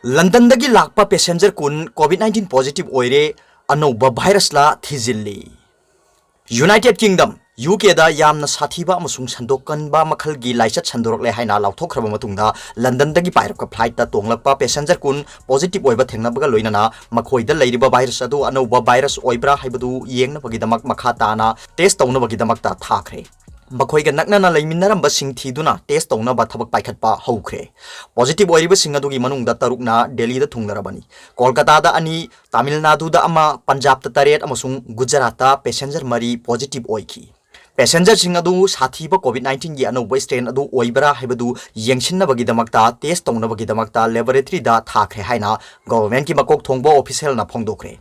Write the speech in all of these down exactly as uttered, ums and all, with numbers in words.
ꯂꯟꯗꯟꯗꯒꯤ ꯂꯥꯛꯄ ꯄꯦꯁꯦꯟꯖꯔ ꯀꯨꯟ COVID nineteen positive ꯑꯣꯏꯔꯦ, ꯑꯅꯧꯕ ꯚꯥꯏꯔꯁꯂ ꯊꯤꯖꯤꯜꯂꯤ꯫ ꯌꯨꯅꯥꯏꯇꯦꯗ ꯀꯤꯡꯗꯝ, ꯌꯨ ꯀꯦꯗ ꯌꯥꯝꯅ ꯁꯥꯊꯤꯕ ꯑꯃꯁꯨꯡ ꯁꯟꯗꯣꯛꯀꯟꯕ ꯃꯈꯜꯒꯤ ꯂꯥꯏꯆꯠ ꯁꯟꯗꯣꯔꯛꯂꯦ ꯍꯥꯏꯅ ꯂꯥꯎꯊꯣꯛꯈ꯭ꯔꯕ ꯃꯇꯨꯡꯗ, ꯂꯟꯗꯟꯗꯒꯤ ꯄꯥꯏꯔꯛꯄ ꯐ꯭ꯂꯥꯏꯠꯇ ꯇꯣꯡꯂꯛꯄ ꯄꯦꯁꯦꯟꯖꯔ ꯀꯨꯟ ꯄꯣꯖꯤꯇꯤꯚ ꯑꯣꯏꯕ ꯊꯦꯡꯅꯕꯒ ꯂꯣꯏꯅꯅ ꯃꯈꯣꯏꯗ ꯂꯩꯔꯤꯕ ꯚꯥꯏꯔꯁ ꯑꯗꯨ ꯑꯅꯧꯕ ꯚꯥꯏꯔꯁ ꯑꯣꯏꯕ꯭ꯔꯥ ꯍꯥꯏꯕꯗꯨ ꯌꯦꯡꯅꯕꯒꯤꯗꯃꯛ ꯃꯈꯥ ꯇꯥꯅ ꯇꯦꯁ ꯇꯧꯅꯕꯒꯤꯗꯃꯛꯇ ꯊꯥꯈ꯭ꯔꯦ꯫ ꯃꯈꯣꯏꯒ ꯅꯛꯅꯅ ꯂꯩꯃꯤꯟꯅꯔꯝꯕꯁꯤꯡ ꯊꯤꯗꯨꯅ ꯇꯦꯁ ꯇꯧꯅꯕ ꯊꯕꯛ ꯄꯥꯏꯈꯠꯄ ꯍꯧꯈ꯭ꯔꯦ꯫ ꯄꯣꯖꯤꯇꯤꯚ ꯑꯣꯏꯔꯤꯕꯁꯤꯡ ꯑꯗꯨꯒꯤ ꯃꯅꯨꯡꯗ ꯇꯔꯨꯛꯅ ꯗꯦꯜꯂꯤꯗ ꯊꯨꯡꯂꯔꯕꯅꯤ꯫ ꯀꯣꯜꯀꯇꯥꯗ ꯑꯅꯤ, ꯇꯥꯃꯤꯜ ꯅꯥꯗꯨꯗ ꯑꯃ, ꯄꯟꯖꯥꯕꯇ ꯇꯔꯦꯠ ꯑꯃꯁꯨꯡ ꯒꯨꯖꯔꯥꯠꯇ ꯄꯦꯁꯦꯟꯖꯔ ꯃꯔꯤ ꯄꯣꯖꯤꯇꯤꯚ ꯑꯣꯏꯈꯤ꯫ ꯄꯦꯁꯦꯟꯖꯔꯁꯤꯡ ꯑꯗꯨ ꯁꯥꯊꯤꯕ ꯀꯣꯚꯤꯗ ꯅꯥꯏꯟꯇꯤꯟꯒꯤ ꯑꯅꯧꯕ ꯁ꯭ꯇ꯭ꯔꯦꯟ ꯑꯗꯨ ꯑꯣꯏꯕ꯭ꯔꯥ ꯍꯥꯏꯕꯗꯨ ꯌꯦꯡꯁꯤꯟꯅꯕꯒꯤꯗꯃꯛꯇ ꯇꯦꯁ ꯇꯧꯅꯕꯒꯤꯗꯃꯛꯇ ꯂꯦꯕꯣꯔꯦꯇꯔꯤꯗ ꯊꯥꯈ꯭ꯔꯦ ꯍꯥꯏꯅ ꯒꯚꯔꯟꯃꯦꯟꯠꯀꯤ ꯃꯀꯣꯛ ꯊꯣꯡꯕ ꯑꯣꯐꯤꯁꯤꯌꯦꯜꯅ ꯐꯣꯡꯗꯣꯛꯈ꯭ꯔꯦ꯫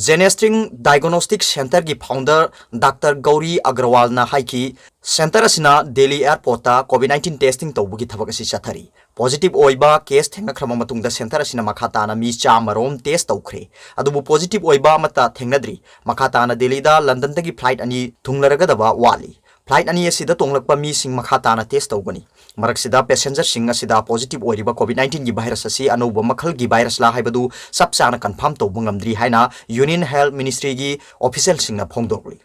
ꯖꯦꯅꯦꯁꯇ꯭ꯔꯤꯡ ꯗꯥꯏꯒꯅꯣꯁꯇꯤꯛ ꯁꯦꯟꯇꯔꯒꯤ ꯐꯥꯎꯟꯗꯔ ꯗꯥꯛꯇꯔ ꯒꯧꯔꯤ ꯑꯒ꯭ꯔꯋꯥꯜꯅ ꯍꯥꯏꯈꯤ, ꯁꯦꯟꯇꯔ ꯑꯁꯤꯅ ꯗꯦꯜꯂꯤ ꯑꯦꯌꯔꯄꯣꯔꯠꯇ ꯀꯣꯚꯤꯗ ꯅꯥꯏꯟꯇꯤꯟ ꯇꯦꯁꯇꯤꯡ ꯇꯧꯕꯒꯤ ꯊꯕꯛ ꯑꯁꯤ ꯆꯠꯊꯔꯤ꯫ ꯄꯣꯖꯤꯇꯤꯚ ꯑꯣꯏꯕ ꯀꯦꯁ ꯊꯦꯡꯅꯈ꯭ꯔꯕ ꯃꯇꯨꯡꯗ ꯁꯦꯟꯇꯔ ꯑꯁꯤꯅ ꯃꯈꯥ ꯇꯥꯅ ꯃꯤ ꯆꯥꯝꯃ ꯔꯣꯝ ꯇꯦꯁ ꯇꯧꯈ꯭ꯔꯦ꯫ ꯑꯗꯨꯕꯨ ꯄꯣꯖꯤꯇꯤꯚ ꯑꯣꯏꯕ ꯑꯃꯠꯇ ꯊꯦꯡꯅꯗ꯭ꯔꯤ꯫ ꯃꯈꯥ ꯇꯥꯅ ꯗꯦꯜꯂꯤꯗ ꯂꯟꯗꯟꯗꯒꯤ ꯐ꯭ꯂꯥꯏꯠ ꯑꯅꯤ ꯊꯨꯡꯂꯔꯒꯗꯕ ꯋꯥꯠꯂꯤ꯫ ꯐ꯭ꯂꯥꯏꯠ ꯑꯅꯤ ꯑꯁꯤꯗ ꯇꯣꯡꯂꯛꯄ ꯃꯤꯁꯤꯡ ꯃꯈꯥ ꯇꯥꯅ ꯇꯦꯁ ꯇꯧꯒꯅꯤ꯫ ꯃꯔꯛꯁꯤꯗ ꯄꯦꯁꯦꯟꯖꯔꯁꯤꯡ ꯑꯁꯤꯗ ꯄꯣꯖꯤꯇꯤꯚ ꯑꯣꯏꯔꯤꯕ ꯀꯣꯚꯤꯗ ꯅꯥꯏꯟꯇꯤꯟꯒꯤ ꯚꯥꯏꯔꯁ ꯑꯁꯤ ꯑꯅꯧꯕ ꯃꯈꯜꯒꯤ ꯚꯥꯏꯔꯁꯂꯥ ꯍꯥꯏꯕꯗꯨ ꯆꯞ ꯆꯥꯅ ꯀꯟꯐꯥꯔꯝ ꯇꯧꯕ ꯉꯝꯗ꯭ꯔꯤ ꯍꯥꯏꯅ ꯌꯨꯅꯤꯌꯟ ꯍꯦꯜꯊ ꯃꯤꯅꯤꯁꯇ꯭ꯔꯤꯒꯤ ꯑꯣꯐꯤꯁꯤꯌꯦꯜꯁꯤꯡꯅ ꯐꯣꯡꯗꯣꯛꯂꯤ꯫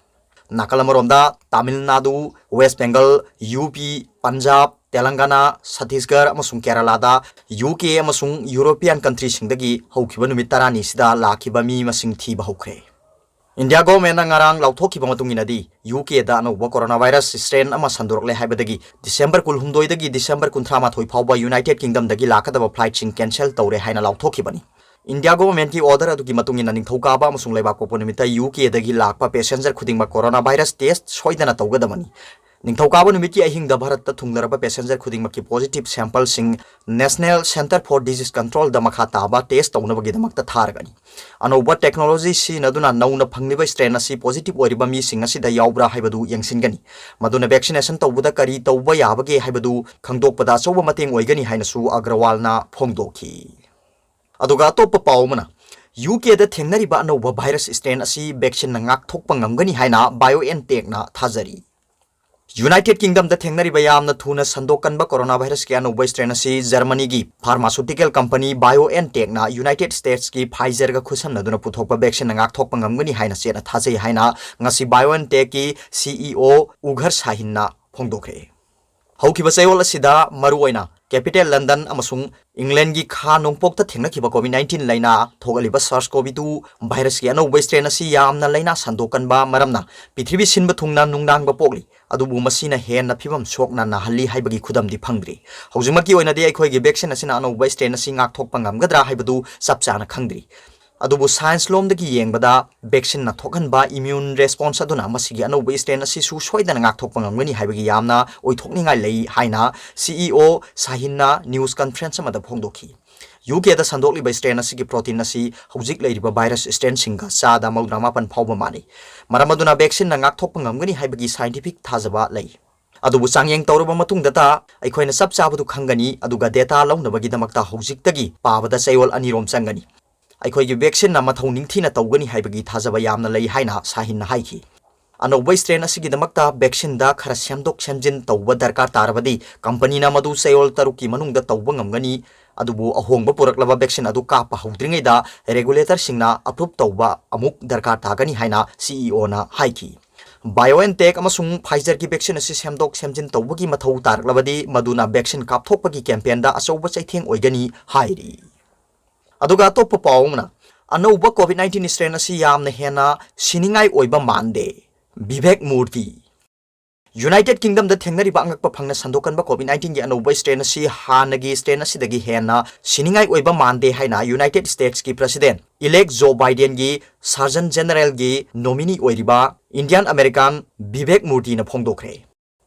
ꯅꯥꯀꯜ ꯑꯃꯔꯣꯝꯗ, ꯇꯥꯃꯤꯜ ꯅꯥꯗꯨ, ꯋꯦꯁ ꯕꯦꯡꯒꯜ, ꯌꯨ ꯄꯤ, ꯄꯟꯖꯥꯕ, ꯇꯦꯂꯪꯒꯥꯅꯥ, ꯁꯠꯇꯤꯁꯒꯔ ꯑꯃꯁꯨꯡ ꯀꯦꯔꯂꯥꯗ ꯌꯨ ꯀꯦ ꯑꯃꯁꯨꯡ ꯌꯨꯔꯣꯄꯤꯌꯥꯟ ꯀꯟꯇ꯭ꯔꯤꯁꯤꯡꯗꯒꯤ ꯍꯧꯈꯤꯕ ꯅꯨꯃꯤꯠ ꯇꯔꯥꯅꯤꯁꯤꯗ ꯂꯥꯛꯈꯤꯕ ꯃꯤ ꯃꯁꯤꯡ ꯊꯤꯕ ꯍꯧꯈ꯭ꯔꯦ꯫ ꯏꯟꯗꯤꯌꯥ ꯒꯣꯚꯔꯟꯃꯦꯟꯠꯅ ꯉꯔꯥꯡ ꯂꯥꯎꯊꯣꯛꯈꯤꯕ ꯃꯇꯨꯡ ꯏꯟꯅꯗꯤ, ꯌꯨ ꯀꯦꯗ ꯑꯅꯧꯕ ꯀꯣꯔꯣꯅꯥ ꯚꯥꯏꯔꯁ ꯁ꯭ꯇ꯭ꯔꯦꯟ ꯑꯃ ꯁꯟꯗꯣꯔꯛꯂꯦ ꯍꯥꯏꯕꯗꯒꯤ ꯗꯤꯁꯦꯝꯕꯔ ꯀꯨꯟꯍꯨꯝꯗꯣꯏꯗꯒꯤ ꯗꯤꯁꯦꯝꯕꯔ ꯀꯨꯟꯊ꯭ꯔꯥ ꯃꯥꯊꯣꯏ ꯐꯥꯎꯕ ꯌꯨꯅꯥꯏꯇꯦꯗ ꯀꯤꯡꯗꯝꯗꯒꯤ ꯂꯥꯛꯀꯗꯕ ꯐ꯭ꯂꯥꯏꯠꯁꯤꯡ ꯀꯦꯟꯁꯦꯜ ꯇꯧꯔꯦ ꯍꯥꯏꯅ ꯂꯥꯎꯊꯣꯛꯈꯤꯕꯅꯤ꯫ ꯏꯟꯗꯤꯌꯥ ꯒꯣꯚꯔꯟꯃꯦꯟꯠꯀꯤ ꯑꯣꯔꯗꯔ ꯑꯗꯨꯒꯤ ꯃꯇꯨꯡ ꯏꯟꯅ ꯅꯤꯡꯊꯧꯀꯥꯕ ꯑꯃꯁꯨꯡ ꯂꯩꯕꯥꯛꯄꯣꯛꯄ ꯅꯨꯃꯤꯠꯇ ꯌꯨ ꯀꯦꯗꯒꯤ ꯂꯥꯛꯄ ꯄꯦꯁꯦꯟꯖꯔ ꯈꯨꯗꯤꯡꯃꯛ ꯀꯣꯔꯣꯅꯥ ꯚꯥꯏꯔꯁ ꯇꯦꯁ ꯁꯣꯏꯗꯅ ꯇꯧꯒꯗꯕꯅꯤ꯫ ꯅꯤꯡꯊꯧꯀꯥꯕ ꯅꯨꯃꯤꯠꯀꯤ ꯑꯍꯤꯡꯗ ꯚꯥꯔꯠꯇ ꯊꯨꯡꯂꯔꯕ ꯄꯦꯁꯦꯟꯖꯔ ꯈꯨꯗꯤꯡꯃꯛꯀꯤ ꯄꯣꯖꯤꯇꯤꯚ ꯁꯦꯝꯄꯜꯁꯤꯡ ꯅꯦꯁꯅꯦꯜ ꯁꯦꯟꯇꯔ ꯐꯣꯔ ꯗꯤꯖꯤꯖ ꯀꯟꯇ꯭ꯔꯣꯜꯗ ꯃꯈꯥ ꯇꯥꯕ ꯇꯦꯁ ꯇꯧꯅꯕꯒꯤꯗꯃꯛꯇ ꯊꯥꯔꯒꯅꯤ꯫ ꯑꯅꯧꯕ ꯇꯦꯛꯅꯣꯂꯣꯖꯤ ꯁꯤꯖꯤꯟꯅꯗꯨꯅ ꯅꯧꯅ ꯐꯪꯂꯤꯕ ꯁ꯭ꯇ꯭ꯔꯦꯟ ꯑꯁꯤ ꯄꯣꯖꯤꯇꯤꯚ ꯑꯣꯏꯔꯤꯕ ꯃꯤꯁꯤꯡ ꯑꯁꯤꯗ ꯌꯥꯎꯕ꯭ꯔꯥ ꯍꯥꯏꯕꯗꯨ ꯌꯦꯡꯁꯤꯟꯒꯅꯤ꯫ ꯃꯗꯨꯅ ꯚꯦꯛꯁꯤꯅꯦꯁꯟ ꯇꯧꯕꯗ ꯀꯔꯤ ꯇꯧꯕ ꯌꯥꯕꯒꯦ ꯍꯥꯏꯕꯗꯨ ꯈꯪꯗꯣꯛꯄꯗ ꯑꯆꯧꯕ ꯃꯇꯦꯡ ꯑꯣꯏꯒꯅꯤ ꯍꯥꯏꯅꯁꯨ ꯑꯒ꯭ꯔꯋꯥꯜꯅ ꯐꯣꯡꯗꯣꯛꯈꯤ꯫ ꯑꯗꯨꯒ ꯑꯇꯣꯞꯄ ꯄꯥꯎ ꯑꯃꯅ, ꯌꯨ ꯀꯦꯗ ꯊꯦꯡꯅꯔꯤꯕ ꯑꯅꯧꯕ ꯚꯥꯏꯔꯁ ꯁ꯭ꯇ꯭ꯔꯦꯟ ꯑꯁꯤ ꯚꯦꯛꯁꯤꯟꯅ ꯉꯥꯛꯊꯣꯛꯄ ꯉꯝꯒꯅꯤ ꯍꯥꯏꯅ ꯕꯥꯏꯑꯣ ꯑꯦꯟ ꯇꯦꯛꯅ ꯊꯥꯖꯔꯤ꯫ United Kingdomꯗ ꯊꯦꯡꯅꯔꯤꯕ ꯌꯥꯝꯅ ꯊꯨꯅ ꯁꯟꯗꯣꯛꯀꯟꯕ corona virusꯀꯤ ꯑꯅꯧꯕ strain ꯑꯁꯤ Germanyꯒꯤ pharmaceutical company BioNTechꯅ United Statesꯀꯤ Pfizerꯒ ꯈꯨꯠꯁꯝꯅꯗꯨꯅ ꯄꯨꯊꯣꯛꯄ vaccineꯅ ꯉꯥꯛꯊꯣꯛꯄ ꯉꯝꯒꯅꯤ ꯍꯥꯏꯅ ꯆꯦꯠꯅ ꯊꯥꯖꯩ ꯍꯥꯏꯅ ꯉꯁꯤ BioNTechꯀꯤ CEO Ugur Sahinꯅ ꯐꯣꯡꯗꯣꯛꯈ꯭ꯔꯦ꯫ ꯍꯧꯈꯤꯕ ꯆꯌꯣꯜ ꯑꯁꯤꯗ ꯃꯔꯨꯑꯣꯏꯅ capital London ꯑꯃꯁꯨꯡ Englandꯒꯤ ꯈꯥ ꯅꯣꯡꯄꯣꯛꯇ ꯊꯦꯡꯅꯈꯤꯕ COVID nineteen ꯂꯩꯅꯥ ꯊꯣꯛꯍꯜꯂꯤꯕ SARS-CoV two virusꯀꯤ ꯑꯅꯧꯕ strain ꯑꯁꯤ ꯌꯥꯝꯅ ꯂꯩꯅꯥ ꯁꯟꯗꯣꯛꯀꯟꯕ ꯃꯔꯝꯅ ꯄ꯭ꯔꯤꯊꯤꯕꯤ ꯁꯤꯟꯕ ꯊꯨꯡꯅ ꯅꯨꯡꯅꯥꯡꯕ ꯄꯣꯛꯂꯤ꯫ ꯑꯗꯨꯕꯨ ꯃꯁꯤꯅ ꯍꯦꯟꯅ ꯐꯤꯕꯝ ꯁꯣꯛꯅ ꯅꯥꯍꯜꯂꯤ ꯍꯥꯏꯕꯒꯤ ꯈꯨꯗꯝꯗꯤ ꯐꯪꯗ꯭ꯔꯤ꯫ ꯍꯧꯖꯤꯛꯃꯛꯀꯤ ꯑꯣꯏꯅꯗꯤ ꯑꯩꯈꯣꯏꯒꯤ vaccine ꯑꯁꯤꯅ ꯑꯅꯧꯕ strain ꯑꯁꯤ ꯉꯥꯛꯊꯣꯛꯄ ꯉꯝꯒꯗ꯭ꯔꯥ ꯍꯥꯏꯕꯗꯨ ꯆꯞ ꯆꯥꯅ ꯈꯪꯗ꯭ꯔꯤ꯫ ꯑꯗꯨꯕꯨ science ꯂꯣꯝꯗꯒꯤ ꯌꯦꯡꯕꯗ vaccineꯅ ꯊꯣꯛꯍꯟꯕ immune response ꯑꯗꯨꯅ ꯃꯁꯤꯒꯤ ꯑꯅꯧꯕ strain ꯑꯁꯤꯁꯨ ꯁꯣꯏꯗꯅ ꯉꯥꯛꯊꯣꯛꯄ ꯉꯝꯒꯅꯤ ꯍꯥꯏꯕꯒꯤ ꯌꯥꯝꯅ ꯑꯣꯏꯊꯣꯛꯅꯤꯡꯉꯥꯏ ꯂꯩ ꯍꯥꯏꯅ CEO Sahinꯅ news conference ꯑꯃꯗ ꯐꯣꯡꯗꯣꯛꯈꯤ꯫ UKꯗ ꯁꯟꯗꯣꯛꯂꯤꯕ strain ꯑꯁꯤꯒꯤ protein ꯑꯁꯤ ꯍꯧꯖꯤꯛ ꯂꯩꯔꯤꯕ virus strainꯁꯤꯡꯒ ꯆꯥꯗ ꯃꯧꯗ꯭ꯔꯥ ꯃꯥꯄꯟ ꯐꯥꯎꯕ ꯃꯥꯟꯅꯩ꯫ ꯃꯔꯝ ꯑꯗꯨꯅ vaccineꯅ ꯉꯥꯛꯊꯣꯛꯄ ꯉꯝꯒꯅꯤ ꯍꯥꯏꯕꯒꯤ scientific ꯊꯥꯖꯕ ꯂꯩ꯫ ꯑꯗꯨꯕꯨ ꯆꯥꯡꯌꯦꯡ ꯇꯧꯔꯕ ꯃꯇꯨꯡꯗꯇ ꯑꯩꯈꯣꯏꯅ ꯆꯞ ꯆꯥꯕꯗꯨ ꯈꯪꯒꯅꯤ, ꯑꯗꯨꯒ data ꯂꯧꯅꯕꯒꯤꯗꯃꯛꯇ ꯍꯧꯖꯤꯛꯇꯒꯤ ꯄꯥꯕꯗ ꯆꯌꯣꯜ ꯑꯅꯤꯔꯣꯝ ꯆꯪꯒꯅꯤ꯫ ꯑꯩꯈꯣꯏꯒꯤ vaccineꯅ ꯃꯊꯧ ꯅꯤꯡꯊꯤꯅ ꯇꯧꯒꯅꯤ ꯍꯥꯏꯕꯒꯤ ꯊꯥꯖꯕ ꯌꯥꯝꯅ ꯂꯩ ꯍꯥꯏꯅ Sahinꯅ ꯍꯥꯏꯈꯤ꯫ ꯑꯅꯧꯕ strain ꯑꯁꯤꯒꯤꯗꯃꯛꯇ vaccineꯗ ꯈꯔ ꯁꯦꯝꯗꯣꯛ ꯁꯦꯝꯖꯤꯟ ꯇꯧꯕ ꯗꯔꯀꯥꯔ ꯇꯥꯔꯕꯗꯤ companyꯅ ꯃꯗꯨ ꯆꯌꯣꯜ ꯇꯔꯨꯛꯀꯤ ꯃꯅꯨꯡꯗ ꯇꯧꯕ ꯉꯝꯒꯅꯤ, ꯑꯗꯨꯕꯨ ꯑꯍꯣꯡꯕ ꯄꯨꯔꯛꯂꯕ vaccine ꯑꯗꯨ ꯀꯥꯞꯄ ꯍꯧꯗ꯭ꯔꯤꯉꯩꯗ regulatorꯁꯤꯡꯅ approve ꯇꯧꯕ ꯑꯃꯨꯛ ꯗꯔꯀꯥꯔ ꯇꯥꯒꯅꯤ ꯍꯥꯏꯅ CEOꯅ ꯍꯥꯏꯈꯤ꯫ BioNTech ꯑꯃꯁꯨꯡ Pfizerꯒꯤ vaccine ꯑꯁꯤ ꯁꯦꯝꯗꯣꯛ ꯁꯦꯝꯖꯤꯟ ꯇꯧꯕꯒꯤ ꯃꯊꯧ ꯇꯥꯔꯛꯂꯕꯗꯤ ꯃꯗꯨꯅ vaccine ꯀꯥꯞꯊꯣꯛꯄꯒꯤ campaignꯗ ꯑꯆꯧꯕ ꯆꯩꯊꯦꯡ ꯑꯣꯏꯒꯅꯤ ꯍꯥꯏꯔꯤ꯫ ꯑꯗꯨꯒ ꯑꯇꯣꯞꯄ ꯄꯥꯎ ꯑꯃꯅ, ꯑꯅꯧꯕ COVID nineteen strain ꯑꯁꯤ ꯌꯥꯝꯅ ꯍꯦꯟꯅ ꯁꯤꯅꯤꯡꯉꯥꯏ ꯑꯣꯏꯕ ꯃꯥꯟꯗꯦ꯫ ꯕꯤꯕꯦꯛ ꯃꯨꯔꯇꯤ꯫ United Kingdomꯗ ꯊꯦꯡꯅꯔꯤꯕ ꯑꯉꯛꯄ ꯐꯪꯅ ꯁꯟꯗꯣꯛꯀꯟꯕ COVID nineteenꯒꯤ ꯑꯅꯧꯕ strain ꯑꯁꯤ ꯍꯥꯟꯅꯒꯤ strain ꯑꯁꯤꯗꯒꯤ ꯍꯦꯟꯅ ꯁꯤꯅꯤꯡꯉꯥꯏ ꯑꯣꯏꯕ ꯃꯥꯟꯗꯦ ꯍꯥꯏꯅ United Statesꯀꯤ President elect Joe Bidenꯒꯤ Surgeon Generalꯒꯤ nominee ꯑꯣꯏꯔꯤꯕ Indian American ꯕꯤꯕꯦꯛ ꯃꯨꯔꯇꯤꯅ ꯐꯣꯡꯗꯣꯛꯈ꯭ꯔꯦ꯫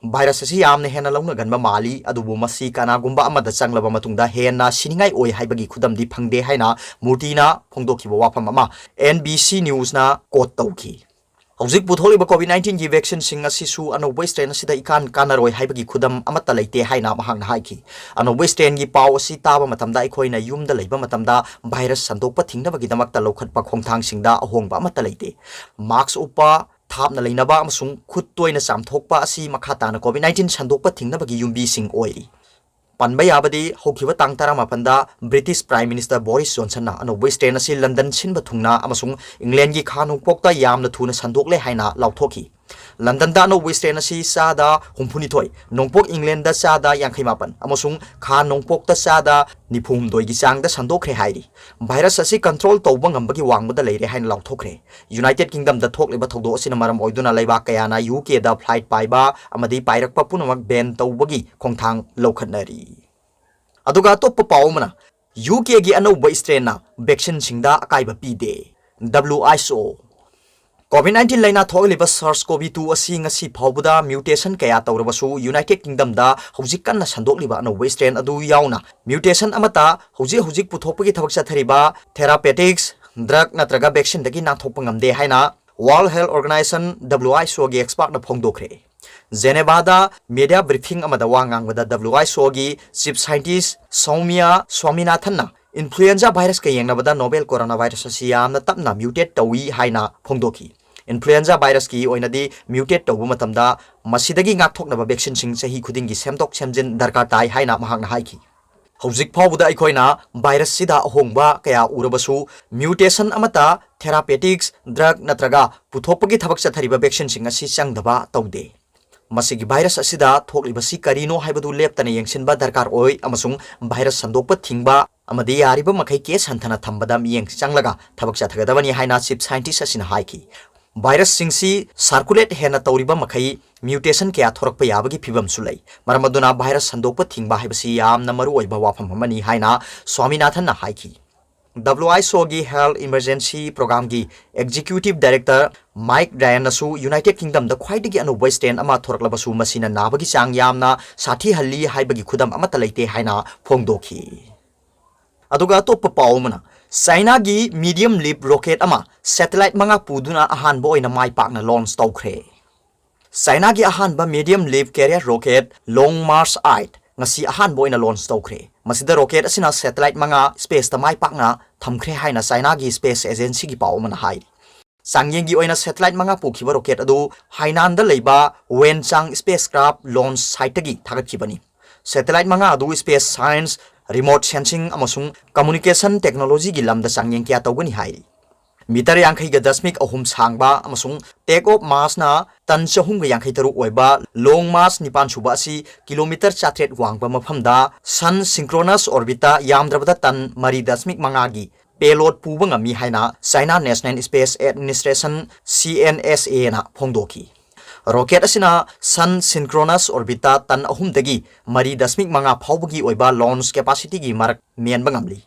Virus ꯑꯁꯤ ꯌꯥꯝꯅ ꯍꯦꯟꯅ ꯂꯧꯅꯒꯟꯕ ꯃꯥꯜꯂꯤ, ꯑꯗꯨꯕꯨ ꯃꯁꯤ ꯀꯅꯥꯒꯨꯝꯕ ꯑꯃꯗ ꯆꯪꯂꯕ ꯃꯇꯨꯡꯗ ꯍꯦꯟꯅ ꯁꯤꯅꯤꯡꯉꯥꯏ ꯑꯣꯏ ꯍꯥꯏꯕꯒꯤ ꯈꯨꯗꯝꯗꯤ ꯐꯪꯗꯦ ꯍꯥꯏꯅ ꯃꯨꯔꯇꯤꯅ ꯐꯣꯡꯗꯣꯛꯈꯤꯕ ꯋꯥꯐꯝ ꯑꯃ NBC Newsꯅ quote ꯇꯧꯈꯤ꯫ ꯍꯧꯖꯤꯛ ꯄꯨꯊꯣꯛꯂꯤꯕ COVID nineteenꯒꯤ vaccineꯁꯤꯡ ꯑꯁꯤꯁꯨ ꯑꯅꯧꯕ strain ꯑꯁꯤꯗ ꯏꯀꯥꯟ ꯀꯥꯟꯅꯔꯣꯏ ꯍꯥꯏꯕꯒꯤ ꯈꯨꯗꯝ ꯑꯃꯠꯇ ꯂꯩꯇꯦ ꯍꯥꯏꯅ ꯃꯍꯥꯛꯅ ꯍꯥꯏꯈꯤ꯫ ꯑꯅꯧꯕ strainꯒꯤ ꯄꯥꯎ ꯑꯁꯤ ꯇꯥꯕ ꯃꯇꯝꯗ ꯑꯩꯈꯣꯏꯅ ꯌꯨꯝꯗ ꯂꯩꯕ ꯃꯇꯝꯗ virus ꯁꯟꯗꯣꯛꯄ ꯊꯤꯡꯅꯕꯒꯤꯗꯃꯛꯇ ꯂꯧꯈꯠꯄ ꯈꯣꯡꯊꯥꯡꯁꯤꯡꯗ ꯑꯍꯣꯡꯕ ꯑꯃꯠꯇ ꯂꯩꯇꯦ꯫ Mask ꯎꯞꯄ, ꯊꯥꯞꯅ ꯂꯩꯅꯕ ꯑꯃꯁꯨꯡ ꯈꯨꯠ ꯇꯣꯏꯅ ꯆꯥꯝꯊꯣꯛꯄ ꯑꯁꯤ ꯃꯈꯥ ꯇꯥꯅ COVID nineteen ꯁꯟꯗꯣꯛꯄ ꯊꯤꯡꯅꯕꯒꯤ ꯌꯨꯝꯕꯤꯁꯤꯡ ꯑꯣꯏꯔꯤ꯫ ꯄꯟꯕ ꯌꯥꯕꯗꯤ, ꯍꯧꯈꯤꯕ ꯇꯥꯡ ꯇꯔꯥꯃꯥꯄꯟꯗ British Prime Minister Boris Johnsonꯅ ꯑꯅꯧꯕ strain ꯑꯁꯤ ꯂꯟꯗꯟ ꯁꯤꯟꯕ ꯊꯨꯡꯅ ꯑꯃꯁꯨꯡ ꯏꯪꯂꯦꯟꯒꯤ ꯈꯥ ꯅꯣꯡꯄꯣꯛꯇ ꯌꯥꯝꯅ ꯊꯨꯅ ꯁꯟꯗꯣꯛꯂꯦ ꯍꯥꯏꯅ ꯂꯥꯎꯊꯣꯛꯈꯤ꯫ ꯂꯟꯗꯟꯗ ꯑꯅꯧꯕ strain ꯑꯁꯤ ꯆꯥꯗ ꯍꯨꯝꯐꯨꯅꯤꯊꯣꯏ, ꯅꯣꯡꯄꯣꯛ ꯏꯪꯂꯦꯟꯗ ꯆꯥꯗ ꯌꯥꯡꯈꯩ ꯃꯥꯄꯟ ꯑꯃꯁꯨꯡ ꯈꯥ ꯅꯣꯡꯄꯣꯛꯇ ꯆꯥꯗ ꯅꯤꯐꯨ ꯍꯨꯝꯗꯣꯏꯒꯤ ꯆꯥꯡꯗ ꯁꯟꯗꯣꯛꯈ꯭ꯔꯦ ꯍꯥꯏꯔꯤ꯫ ꯚꯥꯏꯔꯁ ꯑꯁꯤ control ꯇꯧꯕ ꯉꯝꯕꯒꯤ ꯋꯥꯡꯃꯗ ꯂꯩꯔꯦ ꯍꯥꯏꯅ ꯂꯥꯎꯊꯣꯛꯈ꯭ꯔꯦ꯫ United Kingdomꯗ ꯊꯣꯛꯂꯤꯕ ꯊꯧꯗꯣꯛ ꯑꯁꯤꯅ ꯃꯔꯝ ꯑꯣꯏꯗꯨꯅ ꯂꯩꯕꯥꯛ ꯀꯌꯥꯅ UKꯗ flight ꯄꯥꯏꯕ ꯑꯃꯗꯤ ꯄꯥꯏꯔꯛꯄ ꯄꯨꯝꯅꯃꯛ ban ꯇꯧꯕꯒꯤ ꯈꯣꯡꯊꯥꯡ ꯂꯧꯈꯠꯅꯔꯤ꯫ ꯑꯗꯨꯒ ꯑꯇꯣꯞꯄ ꯄꯥꯎ ꯑꯃꯅ, UKꯒꯤ ꯑꯅꯧꯕ strainꯅ vaccineꯁꯤꯡꯗ ꯑꯀꯥꯏꯕ ꯄꯤꯗꯦ꯫ WHO꯫ COVID nineteen ꯂꯥꯏꯅꯥ ꯊꯣꯛꯍꯜꯂꯤꯕ SARS-CoV two ꯑꯁꯤ ꯉꯁꯤ ꯐꯥꯎꯕꯗ mutation ꯀꯌꯥ ꯇꯧꯔꯕꯁꯨ, United Kingdomꯗ ꯍꯧꯖꯤꯛ ꯀꯟꯅ ꯁꯟꯗꯣꯛꯂꯤꯕ ꯑꯅꯧꯕ strain ꯑꯗꯨ ꯌꯥꯎꯅ mutation ꯑꯃꯠꯇ ꯍꯧꯖꯤꯛ ꯍꯧꯖꯤꯛ ꯄꯨꯊꯣꯛꯄꯒꯤ ꯊꯕꯛ ꯆꯠꯊꯔꯤꯕ therapeutics, drug ꯅꯠꯇ꯭ꯔꯒ vaccineꯗꯒꯤ ꯅꯥꯟꯊꯣꯛꯄ ꯉꯝꯗꯦ ꯍꯥꯏꯅ World Health Organization, WHOꯒꯤ expertꯅ ꯐꯣꯡꯗꯣꯛꯈ꯭ꯔꯦ꯫ Genevaꯗ media briefing ꯑꯃꯗ ꯋꯥ ꯉꯥꯡꯕꯗ WHOꯒꯤ Chief Scientist Soumya Swaminathanꯅ influenza virusꯀ ꯌꯦꯡꯅꯕꯗ novel coronavirus ꯑꯁꯤ ꯌꯥꯝꯅ ꯇꯞꯅ mutate ꯇꯧꯏ ꯍꯥꯏꯅ ꯐꯣꯡꯗꯣꯛꯈꯤ꯫ Influenza virusꯀꯤ ꯑꯣꯏꯅꯗꯤ mutate ꯇꯧꯕ ꯃꯇꯝꯗ ꯃꯁꯤꯗꯒꯤ ꯉꯥꯛꯊꯣꯛꯅꯕ vaccineꯁꯤꯡ ꯆꯍꯤ ꯈꯨꯗꯤꯡꯒꯤ ꯁꯦꯝꯗꯣꯛ ꯁꯦꯝꯖꯤꯟ ꯗꯔꯀꯥꯔ ꯇꯥꯏ ꯍꯥꯏꯅ ꯃꯍꯥꯛꯅ ꯍꯥꯏꯈꯤ꯫ ꯍꯧꯖꯤꯛ ꯐꯥꯎꯕꯗ ꯑꯩꯈꯣꯏꯅ virusꯁꯤꯗ ꯑꯍꯣꯡꯕ ꯀꯌꯥ ꯎꯔꯕꯁꯨ, mutation ꯑꯃꯠꯇ therapeutics, drug ꯅꯠꯇ꯭ꯔꯒ ꯄꯨꯊꯣꯛꯄꯒꯤ ꯊꯕꯛ ꯆꯠꯊꯔꯤꯕ vaccineꯁꯤꯡ ꯑꯁꯤ ꯆꯪꯗꯕ ꯇꯧꯗꯦ꯫ ꯃꯁꯤꯒꯤ virus ꯑꯁꯤꯗ ꯊꯣꯛꯂꯤꯕꯁꯤ ꯀꯔꯤꯅꯣ ꯍꯥꯏꯕꯗꯨ ꯂꯦꯞꯇꯅ ꯌꯦꯡꯁꯤꯟꯕ ꯗꯔꯀꯥꯔ ꯑꯣꯏ ꯑꯃꯁꯨꯡ virus ꯁꯟꯗꯣꯛꯄ ꯊꯤꯡꯕ ꯑꯃꯗꯤ ꯌꯥꯔꯤꯕ ꯃꯈꯩ case ꯍꯟꯊꯅ ꯊꯝꯕꯗ ꯃꯤꯠꯌꯦꯡ ꯆꯪꯂꯒ ꯊꯕꯛ ꯆꯠꯊꯒꯗꯕꯅꯤ ꯍꯥꯏꯅ Chief Scientist ꯑꯁꯤꯅ ꯍꯥꯏꯈꯤ꯫ Virusꯁꯤꯡꯁꯤ circulate ꯍꯦꯟꯅ ꯇꯧꯔꯤꯕ ꯃꯈꯩ mutation ꯀꯌꯥ ꯊꯣꯔꯛꯄ ꯌꯥꯕꯒꯤ ꯐꯤꯕꯝꯁꯨ ꯂꯩ꯫ ꯃꯔꯝ ꯑꯗꯨꯅ virus ꯁꯟꯗꯣꯛꯄ ꯊꯤꯡꯕ ꯍꯥꯏꯕꯁꯤ ꯌꯥꯝꯅ ꯃꯔꯨꯑꯣꯏꯕ ꯋꯥꯐꯝ ꯑꯃꯅꯤ ꯍꯥꯏꯅ ꯁ꯭ꯋꯥꯃꯤꯅꯥꯊꯟꯅ ꯍꯥꯏꯈꯤ꯫ WHOꯒꯤ Health Emergency Programꯒꯤ Executive Director Mike Ryanꯅꯁꯨ United Kingdomꯗ ꯈ꯭ꯋꯥꯏꯗꯒꯤ ꯑꯅꯧꯕ strain ꯑꯃ ꯊꯣꯔꯛꯂꯕꯁꯨ, ꯃꯁꯤꯅ ꯅꯥꯕꯒꯤ ꯆꯥꯡ ꯌꯥꯝꯅ ꯁꯥꯊꯤꯍꯜꯂꯤ ꯍꯥꯏꯕꯒꯤ ꯈꯨꯗꯝ ꯑꯃꯠꯇ ꯂꯩꯇꯦ ꯍꯥꯏꯅ ꯐꯣꯡꯗꯣꯛꯈꯤ꯫ ꯑꯗꯨꯒ ꯑꯇꯣꯞꯄ ꯄꯥꯎ ꯑꯃꯅ, ꯆꯥꯏꯅꯥꯒꯤ medium lift rocket ꯑꯃ satellite ꯃꯉꯥ ꯄꯨꯗꯨꯅ ꯑꯍꯥꯟꯕ ꯑꯣꯏꯅ ꯃꯥꯏ ꯄꯥꯛꯅ launch ꯇꯧꯈ꯭ꯔꯦ꯫ ꯆꯥꯏꯅꯥꯒꯤ ꯑꯍꯥꯟꯕ medium lift carrier rocket Long March eight ꯉꯁꯤ ꯑꯍꯥꯟꯕ ꯑꯣꯏꯅ launch ꯇꯧꯈ꯭ꯔꯦ꯫ ꯃꯁꯤꯗ rocket ꯑꯁꯤꯅ satellite ꯃꯉꯥ spaceꯇ ꯃꯥꯏ ꯄꯥꯛꯅ ꯊꯝꯈ꯭ꯔꯦ ꯍꯥꯏꯅ ꯆꯥꯏꯅꯥꯒꯤ space agencyꯒꯤ ꯄꯥꯎ ꯑꯃꯅ ꯍꯥꯏꯔꯤ꯫ ꯆꯥꯡꯌꯦꯡꯒꯤ ꯑꯣꯏꯅ satellite ꯃꯉꯥ ꯄꯨꯈꯤꯕ rocket ꯑꯗꯨ ꯍꯥꯏꯅꯥꯟꯗ ꯂꯩꯕ Wenchang spacecraft launch site-ꯇꯒꯤ ꯊꯥꯒꯠꯈꯤꯕꯅꯤ꯫ Satellite ꯃꯉꯥ ꯑꯗꯨ space science, remote sensing ꯑꯃꯁꯨꯡ communication technology-ꯒꯤ ꯂꯝꯗ ꯆꯥꯡꯌꯦꯡ ꯀꯌꯥ ꯇꯧꯒꯅꯤ ꯍꯥꯏꯔꯤ꯫ Meter ꯌꯥꯡꯈꯩꯒ ꯗꯁꯃꯤꯛ ꯑꯍꯨꯝ ꯁꯥꯡꯕ ꯑꯃꯁꯨꯡ take off mass-ꯅ ton ꯆꯍꯨꯝꯒ ꯌꯥꯡꯈꯩ ꯇꯔꯨꯛ ꯑꯣꯏꯕ Long March ꯅꯤꯄꯥꯟ ꯁꯨꯕ ꯑꯁꯤ kilometre ꯆꯥꯇ꯭ꯔꯦꯠ ꯋꯥꯡꯕ ꯃꯐꯝꯗ Sun synchronous orbit-ꯇ ꯌꯥꯝꯗ꯭ꯔꯕꯗ ton ꯃꯔꯤ ꯗꯁꯃꯤꯛ ꯃꯉꯥꯒꯤ payload ꯄꯨꯕ ꯉꯝꯃꯤ ꯍꯥꯏꯅ China National Space Administration, C N S A-ꯅ ꯐꯣꯡꯗꯣꯛꯈꯤ꯫ Rocket ꯑꯁꯤꯅ Sun synchronous orbit-ꯇ ton ꯑꯍꯨꯝꯗꯒꯤ ꯃꯔꯤ ꯗꯁꯃꯤꯛ ꯃꯉꯥ ꯐꯥꯎꯕꯒꯤ ꯑꯣꯏꯕ launch capacity-ꯒꯤ ꯃꯔꯛ ꯃꯦꯟꯕ ꯉꯝꯂꯤ꯫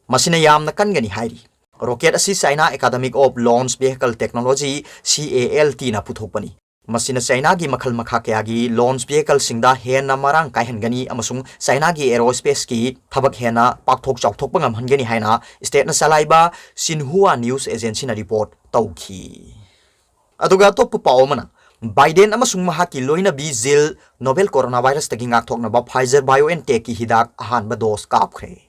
ꯃꯁꯤꯅ ꯌꯥꯝꯅ ꯀꯟꯒꯅꯤ ꯍꯥꯏꯔꯤ꯫ Rocket ꯑꯁꯤ China Academy of Launch Vehicle Technology, C A L T-ꯅ ꯄꯨꯊꯣꯛꯄꯅꯤ꯫ ꯃꯁꯤꯅ China-ꯒꯤ ꯃꯈꯜ ꯃꯈꯥ ꯀꯌꯥꯒꯤ launch vehicle-ꯁꯤꯡꯗ ꯍꯦꯟꯅ ꯃꯔꯥꯡ ꯀꯥꯏꯍꯟꯒꯅꯤ ꯑꯃꯁꯨꯡ China-ꯒꯤ aerospace-ꯀꯤ ꯊꯕꯛ ꯍꯦꯟꯅ ꯄꯥꯛꯊꯣꯛ ꯆꯥꯎꯊꯣꯛꯄ ꯉꯝꯍꯟꯒꯅꯤ ꯍꯥꯏꯅ state-ꯅ ꯆꯂꯥꯏꯕ Xinhua News Agency-ꯅ report ꯇꯧꯈꯤ꯫ ꯑꯗꯨꯒ ꯑꯇꯣꯞꯄ ꯄꯥꯎ ꯑꯃꯅ, Biden ꯑꯃꯁꯨꯡ ꯃꯍꯥꯛꯀꯤ ꯂꯣꯏꯅꯕꯤ Jill novel coronavirus-ꯇꯒꯤ ꯉꯥꯛꯊꯣꯛꯅꯕ Pfizer BioNTech-ꯀꯤ ꯍꯤꯗꯥꯛ ꯑꯍꯥꯟꯕ dose ꯀꯥꯞꯈ꯭ꯔꯦ꯫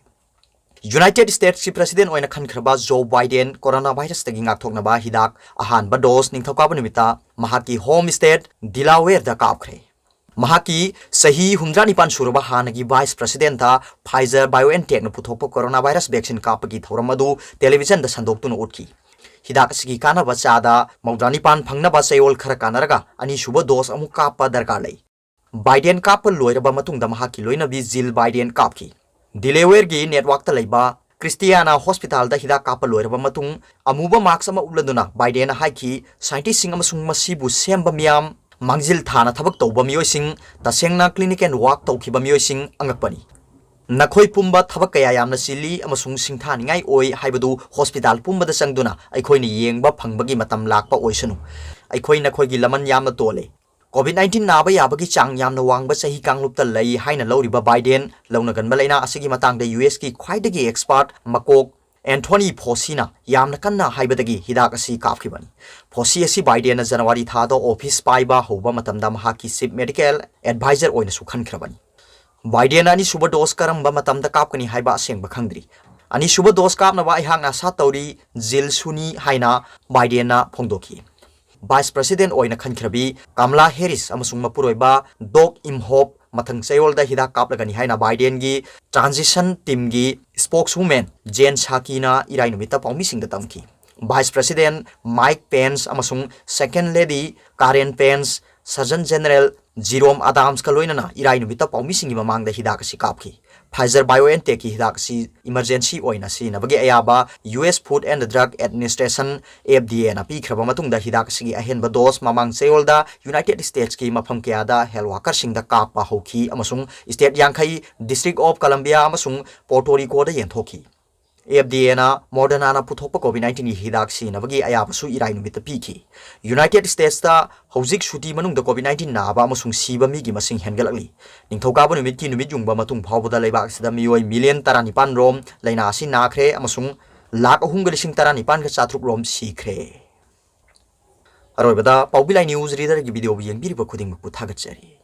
United States-ꯀꯤ president ꯑꯣꯏꯅ ꯈꯟꯈ꯭ꯔꯕ Joe Biden coronavirus-ꯇꯒꯤ ꯉꯥꯛꯊꯣꯛꯅꯕ ꯍꯤꯗꯥꯛ ꯑꯍꯥꯟꯕ dose ꯅꯤꯡꯊꯧꯀꯥꯕ ꯅꯨꯃꯤꯠꯇ ꯃꯍꯥꯛꯀꯤ home state Delaware-ꯗ ꯀꯥꯞꯈ꯭ꯔꯦ꯫ ꯃꯍꯥꯛꯀꯤ ꯆꯍꯤ ꯍꯨꯝꯗ꯭ꯔꯥ ꯅꯤꯄꯥꯟ ꯁꯨꯔꯕ ꯍꯥꯟꯅꯒꯤ vice president-ꯇ Pfizer BioNTech-ꯅ ꯄꯨꯊꯣꯛꯄ coronavirus vaccine ꯀꯥꯞꯄꯒꯤ ꯊꯧꯔꯝ ꯑꯗꯨ television-ꯗ ꯁꯟꯗꯣꯛꯇꯨꯅ ꯎꯠꯈꯤ꯫ ꯍꯤꯗꯥꯛ ꯑꯁꯤꯒꯤ ꯀꯥꯟꯅꯕ ꯆꯥꯗ ꯃꯧꯗ꯭ꯔꯥ ꯅꯤꯄꯥꯟ ꯐꯪꯅꯕ ꯆꯌꯣꯜ ꯈꯔ ꯀꯥꯟꯅꯔꯒ ꯑꯅꯤꯁꯨꯕ dose ꯑꯃꯨꯛ ꯀꯥꯞꯄ ꯗꯔꯀꯥꯔ ꯂꯩ꯫ Biden ꯀꯥꯞꯄ ꯂꯣꯏꯔꯕ ꯃꯇꯨꯡꯗ ꯃꯍꯥꯛꯀꯤ ꯂꯣꯏꯅꯕꯤ Jill Biden ꯀꯥꯞꯈꯤ꯫ Delaware-ꯒꯤ Newark-ꯇ ꯂꯩꯕ Christiana Hospital-ꯗ ꯍꯤꯗꯥꯛ ꯀꯥꯞꯄ ꯂꯣꯏꯔꯕ ꯃꯇꯨꯡ, ꯑꯃꯨꯕ mask ꯑꯃ ꯎꯞꯂꯗꯨꯅ Biden-ꯅ ꯍꯥꯏꯈꯤ, "Scientist-ꯁꯤꯡ ꯑꯃꯁꯨꯡ ꯃꯁꯤꯕꯨ ꯁꯦꯝꯕ ꯃꯤꯌꯥꯝ, ꯃꯥꯡꯖꯤꯜ ꯊꯥꯅ ꯊꯕꯛ ꯇꯧꯕ ꯃꯤꯑꯣꯏꯁꯤꯡ, ꯇꯁꯦꯡꯅ clinical work ꯇꯧꯈꯤꯕ ꯃꯤꯑꯣꯏꯁꯤꯡ ꯑꯉꯛꯄꯅꯤ꯫ ꯅꯈꯣꯏ ꯄꯨꯝꯕ ꯊꯕꯛ ꯀꯌꯥ ꯌꯥꯝꯅ ꯆꯤꯜꯂꯤ ꯑꯃꯁꯨꯡ ꯁꯤꯡꯊꯥꯅꯤꯡꯉꯥꯏ ꯑꯣꯏ ꯍꯥꯏꯕꯗꯨ hospital ꯄꯨꯝꯕꯗ ꯆꯪꯗꯨꯅ ꯑꯩꯈꯣꯏꯅ ꯌꯦꯡꯕ ꯐꯪꯕꯒꯤ ꯃꯇꯝ ꯂꯥꯛꯄ ꯑꯣꯏꯁꯅꯨ꯫ ꯑꯩꯈꯣꯏ ꯅꯈꯣꯏꯒꯤ ꯂꯃꯟ ꯌꯥꯝꯅ ꯇꯣꯜꯂꯦ꯫" COVID nineteen ꯅꯥꯕ ꯌꯥꯕꯒꯤ ꯆꯥꯡ ꯌꯥꯝꯅ ꯋꯥꯡꯕ ꯆꯍꯤ ꯀꯥꯡꯂꯨꯞꯇ ꯂꯩ ꯍꯥꯏꯅ ꯂꯧꯔꯤꯕ Biden, ꯂꯧꯅꯒꯟꯕ ꯂꯩꯅꯥ ꯑꯁꯤꯒꯤ ꯃꯇꯥꯡꯗ US-ꯀꯤ ꯈ꯭ꯋꯥꯏꯗꯒꯤ expert ꯃꯀꯣꯛ Anthony Fauci-ꯅ ꯌꯥꯝꯅ ꯀꯟꯅ ꯍꯥꯏꯕꯗꯒꯤ ꯍꯤꯗꯥꯛ ꯑꯁꯤ ꯀꯥꯞꯈꯤꯕꯅꯤ꯫ Fauci ꯑꯁꯤ Biden-ꯅ January ꯊꯥꯗ office ꯄꯥꯏꯕ ꯍꯧꯕ ꯃꯇꯝꯗ ꯃꯍꯥꯛꯀꯤ chief medical advisor ꯑꯣꯏꯅꯁꯨ ꯈꯟꯈ꯭ꯔꯕꯅꯤ꯫ Biden-ꯅ ꯑꯅꯤꯁꯨꯕ dose ꯀꯔꯝꯕ ꯃꯇꯝꯗ ꯀꯥꯞꯀꯅꯤ ꯍꯥꯏꯕ ꯑꯁꯦꯡꯕ ꯈꯪꯗ꯭ꯔꯤ꯫ ꯑꯅꯤꯁꯨꯕ dose ꯀꯥꯞꯅꯕ ꯑꯩꯍꯥꯛꯅ ꯑꯥꯁꯥ ꯇꯧꯔꯤ, ꯖꯤꯜ ꯁꯨꯅꯤ ꯍꯥꯏꯅ ꯕꯥꯏꯗꯦꯟꯅ ꯐꯣꯡꯗꯣꯛꯈꯤ꯫ Vice President ꯑꯣꯏꯅ ꯈꯟꯈ꯭ꯔꯕꯤ ꯀꯃꯂꯥ ꯍꯦꯔꯤꯁ ꯑꯃꯁꯨꯡ ꯃꯄꯨꯔꯣꯏꯕ ꯗꯣꯛ ꯏꯝꯍꯣꯞ ꯃꯊꯪ ꯆꯌꯣꯜꯗ ꯍꯤꯗꯥꯛ ꯀꯥꯞꯂꯒꯅꯤ ꯍꯥꯏꯅ ꯕꯥꯏꯗꯦꯟꯒꯤ transition teamꯒꯤ spokeswoman ꯖꯦꯟ ꯁꯥꯀꯤꯅ ꯏꯔꯥꯏ ꯅꯨꯃꯤꯠꯇ ꯄꯥꯎꯃꯤꯁꯤꯡꯗ ꯇꯝꯈꯤ꯫ Vice President Mike Pence ꯑꯃꯁꯨꯡ Second Lady Karen Pence, Surgeon General Jerome Adamsꯀ ꯂꯣꯏꯅꯅ ꯏꯔꯥꯏ ꯅꯨꯃꯤꯠꯇ ꯄꯥꯎꯃꯤꯁꯤꯡꯒꯤ ꯃꯃꯥꯡꯗ ꯍꯤꯗꯥꯛ ꯑꯁꯤ ꯀꯥꯞꯈꯤ꯫ Pfizer BioNTechꯀꯤ ꯍꯤꯗꯥꯛ ꯑꯁꯤ emergency ꯑꯣꯏꯅ ꯁꯤꯖꯤꯟꯅꯕꯒꯤ ꯑꯌꯥꯕ U S Food and Drug Administration, F D Aꯅ ꯄꯤꯈ꯭ꯔꯕ ꯃꯇꯨꯡꯗ ꯍꯤꯗꯥꯛ ꯑꯁꯤꯒꯤ ꯑꯍꯦꯟꯕ dose ꯃꯃꯥꯡ ꯆꯌꯣꯜꯗ United Statesꯀꯤ ꯃꯐꯝ ꯀꯌꯥꯗ health workerꯁꯤꯡꯗ ꯀꯥꯞꯄ ꯍꯧꯈꯤ ꯑꯃꯁꯨꯡ state ꯌꯥꯡꯈꯩ, District of Columbia ꯑꯃꯁꯨꯡ Puerto Ricoꯗ ꯌꯦꯟꯊꯣꯛꯈꯤ꯫ F D Aꯅ Modernaꯅ ꯄꯨꯊꯣꯛꯄ COVID nineteenꯒꯤ ꯍꯤꯗꯥꯛ ꯁꯤꯖꯤꯟꯅꯕꯒꯤ ꯑꯌꯥꯕꯁꯨ ꯏꯔꯥꯏ ꯅꯨꯃꯤꯠꯇ ꯄꯤꯈꯤ꯫ United Statesꯇ ꯍꯧꯖꯤꯛ ꯁꯨꯇꯤ ꯃꯅꯨꯡꯗ COVID nineteen ꯅꯥꯕ ꯑꯃꯁꯨꯡ ꯁꯤꯕ ꯃꯤꯒꯤ ꯃꯁꯤꯡ ꯍꯦꯟꯒꯠꯂꯛꯂꯤ꯫ ꯅꯤꯡꯊꯧꯀꯥꯕ ꯅꯨꯃꯤꯠꯀꯤ ꯅꯨꯃꯤꯠ ꯌꯨꯡꯕ ꯃꯇꯨꯡ ꯐꯥꯎꯕꯗ ꯂꯩꯕꯥꯛ ꯑꯁꯤꯗ ꯃꯤꯑꯣꯏ million ꯇꯔꯥꯅꯤꯄꯥꯟ ꯔꯣꯝ ꯂꯥꯏꯅꯥ ꯑꯁꯤ ꯅꯥꯈ꯭ꯔꯦ ꯑꯃꯁꯨꯡ ꯂꯥꯈ ꯑꯍꯨꯝꯒ ꯂꯤꯁꯤꯡ ꯇꯔꯥꯅꯤꯄꯥꯟꯒ ꯆꯥꯇ꯭ꯔꯨꯛ ꯔꯣꯝ ꯁꯤꯈ꯭ꯔꯦ꯫ ꯑꯔꯣꯏꯕꯗ ꯄꯥꯎꯕꯤ ꯂꯥꯏ news readerꯒꯤ videoꯕꯨ ꯌꯦꯡꯕꯤꯔꯤꯕ ꯈꯨꯗꯤꯡꯃꯛꯄꯨ ꯊꯥꯒꯠꯆꯔꯤ꯫